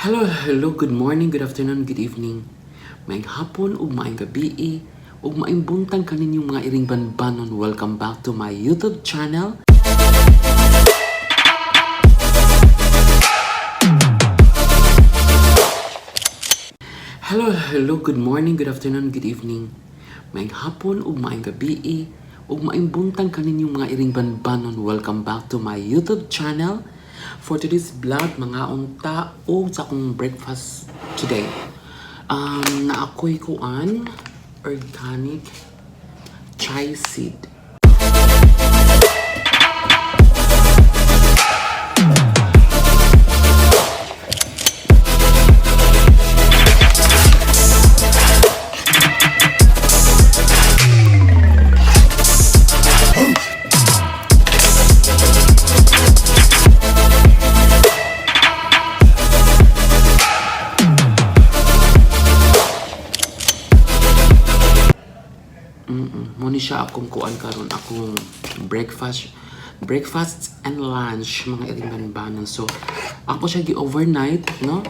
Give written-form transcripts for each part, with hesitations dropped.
Hello, hello, good morning, good afternoon, good evening. Maayong hapon ug maayong gabii ug maayong buntag kaninyong mga iring banbanon. Welcome back to my YouTube channel. Hello, hello, good morning, good afternoon, good evening. Maayong hapon ug maayong gabii ug maayong buntag kaninyong mga iring banbanon. Welcome back to my YouTube channel. For today's vlog, mga unta o sa akong breakfast today. Na ako'y kuan organic chai seed. Mo ni siya akong kuan karon, akong breakfast and lunch, mga iring banbanon. So ako siya gi-overnight, no?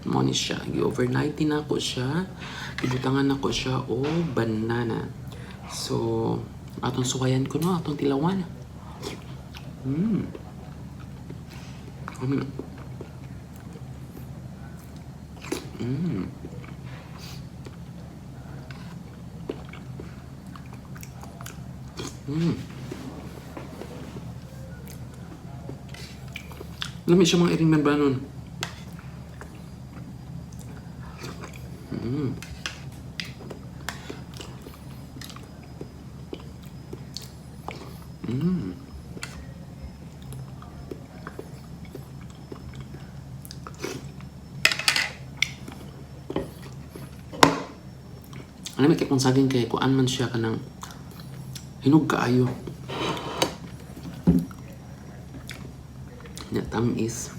Mo ni siya gi-overnight din ako siya. Gibutangan nako siya o banana. So atong suwayan ko, no, atong tilawan. Mm. Lami siya, mga iring banbanon. Ano may kung saging kay kuan man siya, kanang hinog kaayo. Nya tamis.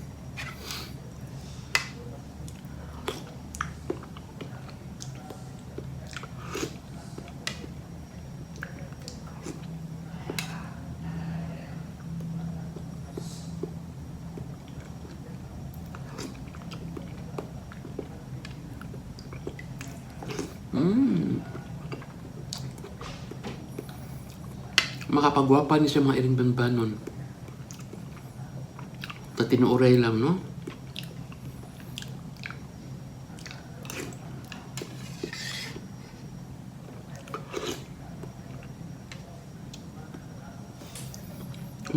Makapagwapa ni siya, mga iring banbanon. Ta tinuoray lang, no?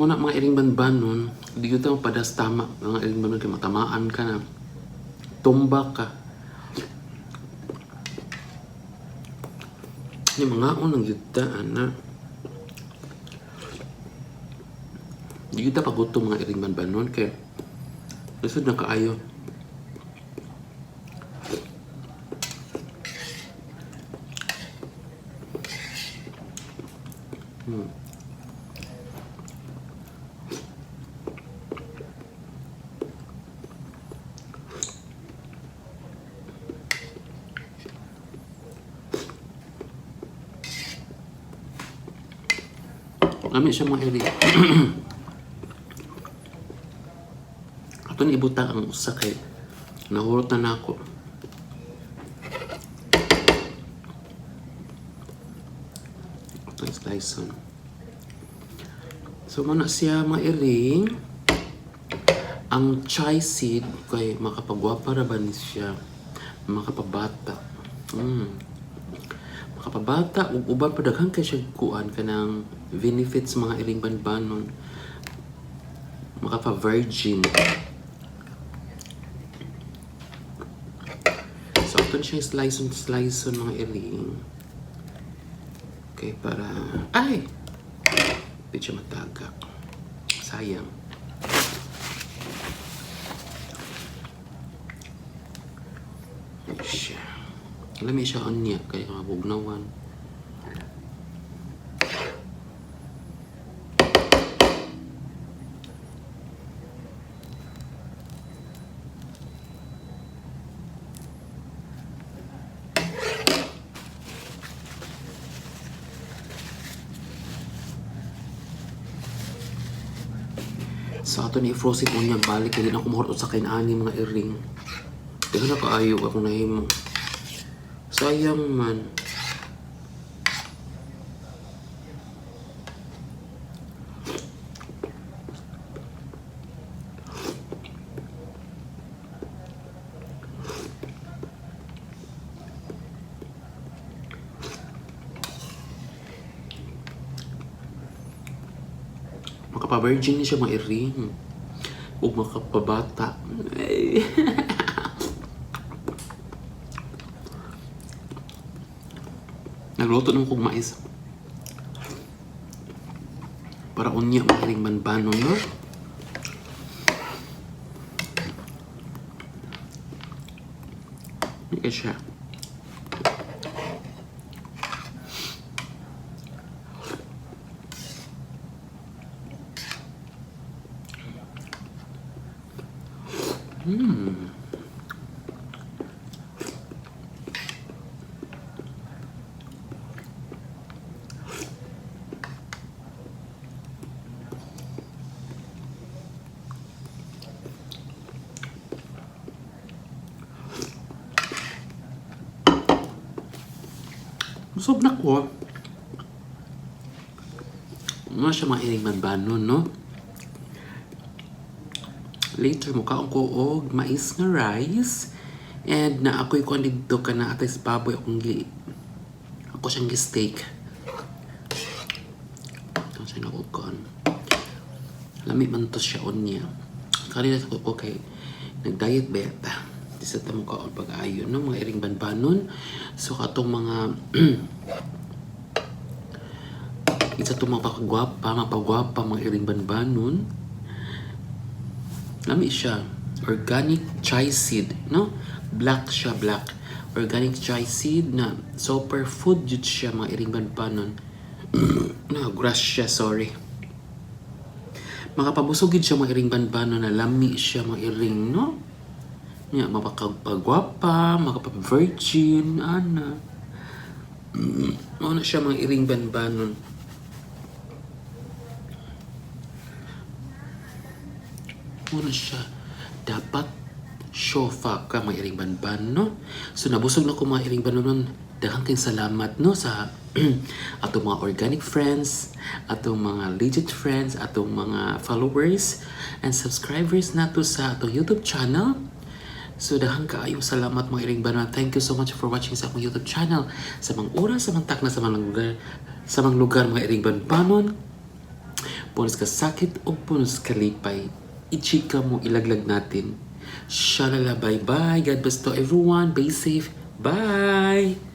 Muna mga iring banbanon, di yun tayo padas tama, mga iring banbanon, kay matamaan ka na. Tumba ka. Yung mga unang yuta, ana. Di kita pagutom, mga iring banbanon, kay lisod na kaayo. Lami siya, mga iring. Ato ni ibutang ang usa kay nahurot na nako. Ato slice on. So muna siya, mga iring. Ang chai seed kay makapagwapa ra ba ni siya, makapabata. Makapabata ug uban pa, daghan kay siya kuan, kanang benefits, mga iring banbanon. Makapa-virgin. So ato siya slice on slice on, mga iring. Okay, para ay di siya matagak. Sayang. Siya. Lami siya unya kay mga bugnawan. So ato ni frozen unya balik kay di na ako mahurot sa kain ani, mga iring. Daghan na kaayo akong nahimo. Sayang man. Makapa-virgin ni siya, mga iring. Ug makapabata. Ay. Nagluto naman kog mais. Para unya, mga iring banbanon, no? Hindi siya. Busog na ko. Ano siya, mga iring banbanon, no? Later, mukaon ko og mais nga rice. And na ako'y kuan dito ka na atay sa baboy akong gi ako siyang gi-steak. Ako siya nakukuan. Lami man to siya unya. Kanina ko okay. Nag-diet ba yata? Di sa tamo kaon pag-ayon, no? Mga iring banbanon. So katong mga isa itong mapakagwapa, mapagwapa, mga iring banbanon. Lami siya. Organic chai seed, no? Black siya, black. Organic chai seed na super food jud siya, mga iring banbanon. No, grass siya, sorry. Makapabusog gid siya, mga iring banbanon, na lami siya, mga iring, no? Nga, mapakagwapa, makapag-virgin, ana. Mao na siya, mga iring banbanon. Mao na siya. Dapat shofa ka, mga iring banban, no? So nabusog na ko, mga iring banban. Daghang kayong salamat, no, sa atong mga organic friends, atong mga legit friends, atong mga followers and subscribers nato sa atong YouTube channel. So daghang kaayong salamat, mga iring banban. Thank you so much for watching sa akong YouTube channel. Sa mga oras, sa mga takna, sa mga lugar, mga iring banbanon. Punos ka sakit o punos ka lipay. Ichika mo, ilaglag natin. Shalala, bye-bye. God bless to everyone. Be safe. Bye!